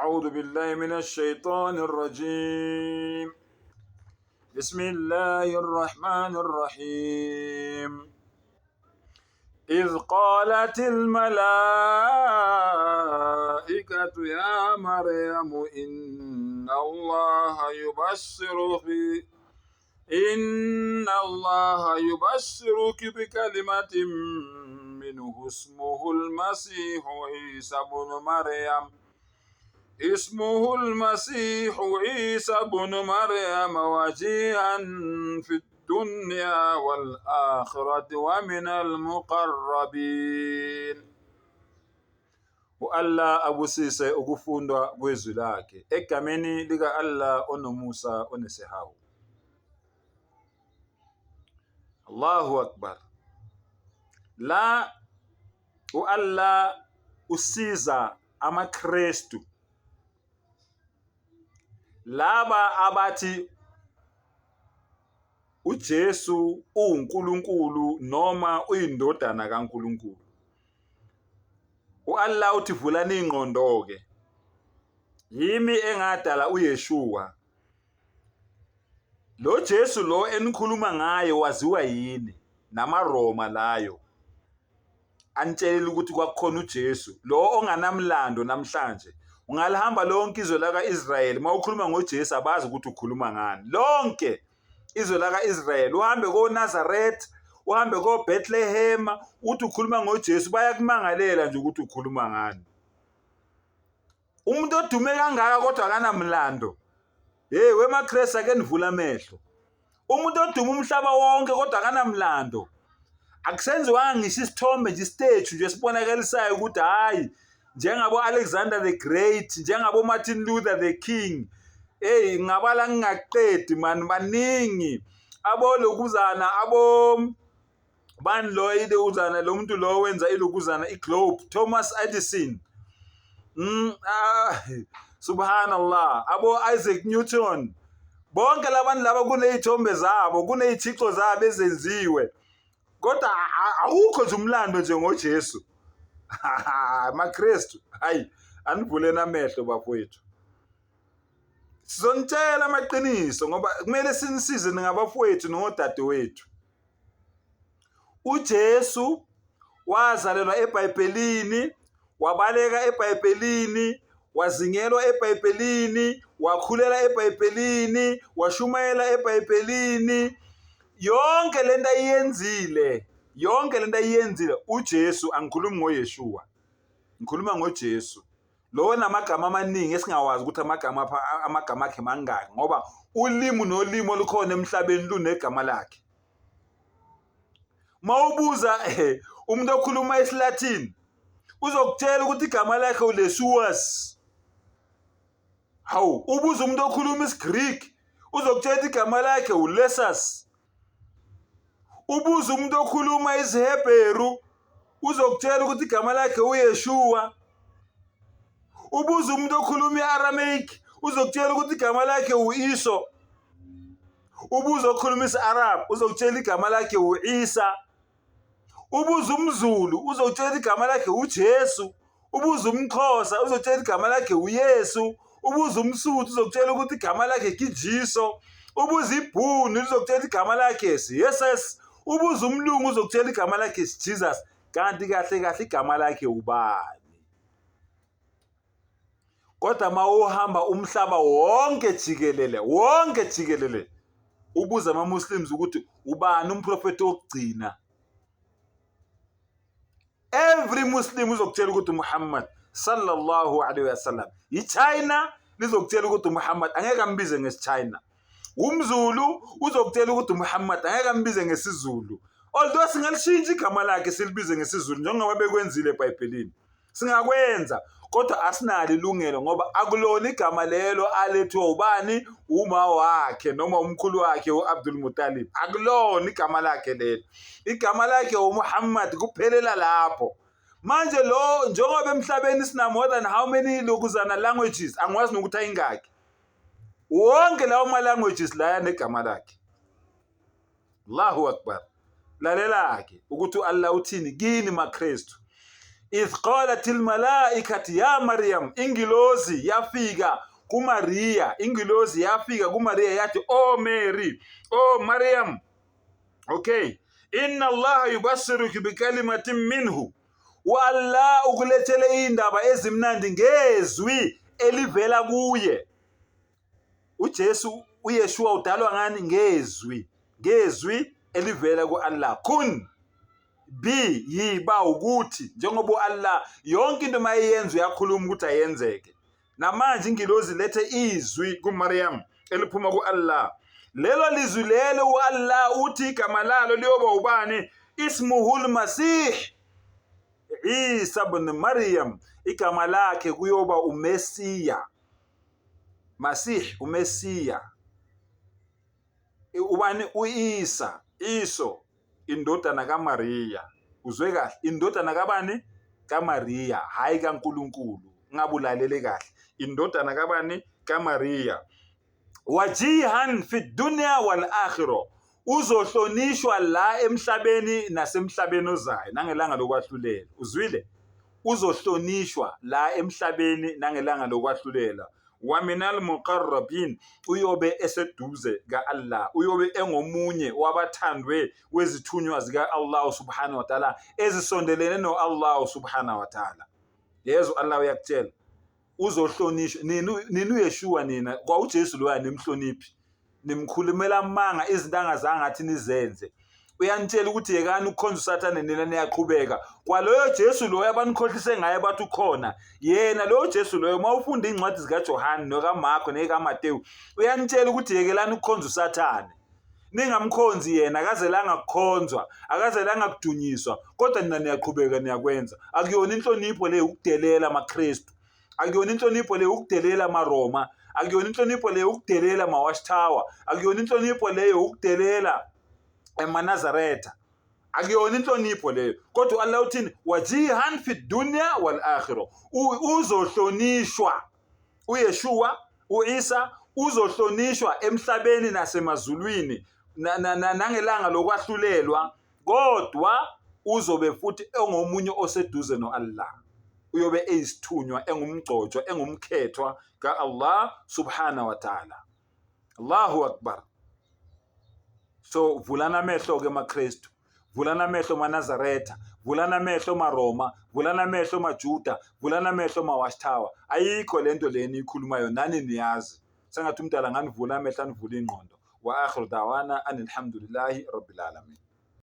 أعوذ بالله من الشيطان الرجيم بسم الله الرحمن الرحيم إذ قالت الملائكة يا مريم إن الله يبشرك إن الله يبشرك بكلمة منه اسمه المسيح عيسى بن مريم اسمه المسيح عيسى بن مريم وجيها في الدنيا والآخرة ومن المقربين. U-Allah abusise ukufundwa kwezwi lakhe egameni lika-Allah onomusa onesihawu. Allahu Akbar. La u-Allah usiza amaKristu laba abathi uJesu uwuNkulunkulu noma uyindodana kaNkulunkulu. U-Allah uthi vulani ingqondo-ke, yimi engadala uYeshua. Lo Jesu lo enikhuluma ngaye waziwa yini namaRoma layo anitshelile ukuthi kwakukhona uJesu lo onganamlando namhlanje. Ungalihamba lonke izwe laka-Israyeli, uma ukhuluma ngoJesu abazi ukuthi ukhuluma ngani. Lonke izwe laka-Israyeli, uhambe koNazaretha, uhambe koBethlehem, uthi ukhuluma ngoJesu, bayakumangalela nje ukuthi ukhuluma ngani. Umuntu odume kangaka kodwa akanamlando. Hey wemaKristu, ake nivule amehlo. Umuntu oduma umhlaba wonke kodwa akanamlando. Akusenziwanga ngisho isithombe nje, i-statue nje esibonakalisayo ukuthi hhayi, njengabo Alexander the Great, njengabo Martin Luther the King. Hey, ngabala ngingaqedi man, baningi abo lokuzana, abo bani lo ilokuzana, lo muntu lo wenza ilokuzana i-globe, Thomas Edison, ah, subhanallah, abo Isaac Newton, bonke labantu laba kuney'thombe zabo, kuney'thixo zabo ezenziwe, kodwa awukho nje umlando nje ngoJesu. MaKristu, hayi, anivuleni amehlo bafowethu. Sizonitshela amaqiniso ngoba kumele sinisize ningabafowethu nodadewethu. UJesu wazalelwa eBhayibhelini, wabaleka eBhayibhelini, wazingelwa eBhayibhelini, wakhulela eBhayibhelini, washumayela eBhayibhelini. Yonke lento ayiyenzile, yonke lento ayiyenzile uJesu, angikhulumi ngoYeshua, ngikhuluma ngoJesu lo namagama amaningi esingawazi ukuthi amagama akhe mangaki, ngoba ulimi nolimi olukhona emhlabeni lunegama lakhe. Mawubuza umuntu okhuluma isiLatin uzokutshela ukuthi igama lakhe uLesuas. Hawu, ubuza umuntu okhuluma isiGreek uzokutshela ukuthi igama lakhe uLesas. Ubuza umuntu okhuluma isiHebheru uzokutshela ukuthi igama lakhe uYeshua. Ubuza umuntu okhuluma i-Aramaic uzokutshela ukuthi igama lakhe u-Iso. Ubuza okhuluma isi-Arab uzokutshela igama lakhe u-Isa. Ubuza umZulu uzokutshela igama lakhe uJesu. Ubuza umXhosa uzokutshela igama lakhe uYesu. Ubuza umSuthu uzokutshela ukuthi igama lakhe Kijiso. Ubuza iBhunu lizokutshela igama lakhe Jesus. Ubuza umlungu uzokutshela igama lakhe Jesus. Kanti kahle kahle igama lakhe ubani? Kodwa uma uhamba umhlaba wonke jikelele, wonke jikelele, ubuza ama-Muslims ukuthi ubani umprofethi wokugcina, every Muslim uzokutshela ukuthi uMuhammad sallallahu alaihi wasallam. IChina lizokutshela ukuthi uMuhammad, angeke ambize ngesiChina. UmZulu uzokutshela ukuthi uMuhammad, angeke ambize ngesiZulu, although singalishintsha igama lakhe silibize ngesiZulu njengoba bekwenzile eBhayibhelini, singakwenza, kodwa asinalo ilungelo ngoba akulona igama lelo alethwa ubani, uma wakhe noma umkhulu wakhe u-Abdul Muttalib. Akulona igama lakhe lelo, igama lakhe uMuhammad, kuphelela lapho. Manje lo njengoba emhlabeni sina more than how many lokuzana languages, angiwazi nokuthi ayingaki, wonke lawo ma languages laya negama lakhe. Allahu Akbar. Lalela-ke ukuthi u-Allah uthini kini maKristu. Idh qalat almalaikati ya Maryam, ingilozi yafika kuMaria, ingilozi yafika kuMaria yathi, oh Mary, oh Maryam, okay, inna Allaha yubashiruki bikalimatin minhu, u-Allah ukulethele iy'ndaba ezimnandi ngezwi elivela kuye. uJesu uYeshua udalwa ngani? Ngezwi, ngezwi elivela ku-Allah. Kun, be, yiba, ukuthi, njengoba u-Allah yonke into mayeyenza uyakhuluma ukuthi ayenzeke. Namanje ingilozi lethe izwi kuMaryam eliphuma ku-Allah. Lelo lizwi lelo u-Allah uthi igama lalo liyoba ubani? Ismuhul Masih Isa ibn Maryam, igama lakhe kuyoba uMesiya. Masih uMesiya. Ubani? UIsa, Iso, indodana kaMariya. Uzwe kahle, indodana kabani? KaMariya, hhayi kaNkulunkulu. Ngabe ulalele kahle. Indodana kabani? KaMariya. Wajihan fi dunya wal akhirah. Uzohlonishwa la emhlabeni nasemhlabeni ozayo nangelanga lokwahlulela. Uzwile? Uzohlonishwa la emhlabeni nangelanga lokwahlulela. Wa minal muqarrabin, uyobe eseduze ka-Allah, uyobe engomunye wabathandwe wezithunywa zika-Allah subhanahu wa ta'ala ezisondelene no-Allah subhanahu wa ta'ala. Yezwa, Allah uyakutshela uzohlonishwa nini nini uYeshua nina kwa uJesu loya nimhloniphi nimkhulumela amanga izinto angazange athi nizenze. Uyanitshela ukuthi yekani ukukhonza uSathane, nina niyaqhubeka kwaloyo Jesu loyo abanikhohlise ngaye bathi ukhona yena loyo Jesu loyo. Uma ufunda iy'ncwadi zikaJohane nokaMarko neyikaMatewu, uyanitshela ukuthi yekelani ukukhonza uSathane, ningamkhonzi yena, akazelanga kukhonzwa, akazelanga kudunyiswa, kodwa nina niyaqhubeka niyakwenza. Akuyona inhlonipho leyo, ukudelela amaKristu. Akuyona inhlonipho leyo, ukudelela amaRoma. Akuyona inhlonipho leyo, ukudelela ama-Watchtower. Akuyona inhlonipho leyo, ukudelela emaNazaretha. Akuyona inhlonipho leyo. Kodwa u-Allah uthini? Wajihan fi dunya wal akhirah, uzohlonishwa uYeshua, uIsa uzohlonishwa emhlabeni nasemazulwini nangelanga lokwahlulelwa, kodwa uzobe futhi engomunye oseduze no-Allah, uyobe eyisithunywa, engumgcotshwa, engumkhethwa ka-Allah subhanahu wa ta'ala. Allahu akbar. So vulana amehlo-ke maKristu, vulana amehlo maNazaretha, vulana amehlo maRoma, vulana amehlo maJuda, vulana amehlo ma-Watchtower. Ayikho lento le eniyikhulumayo, nani niyazi. Sengathi umdala nganivula amehlo, anivule ingqondo. Wa akhiru dawana anilhamdulillahi rabbil alamin.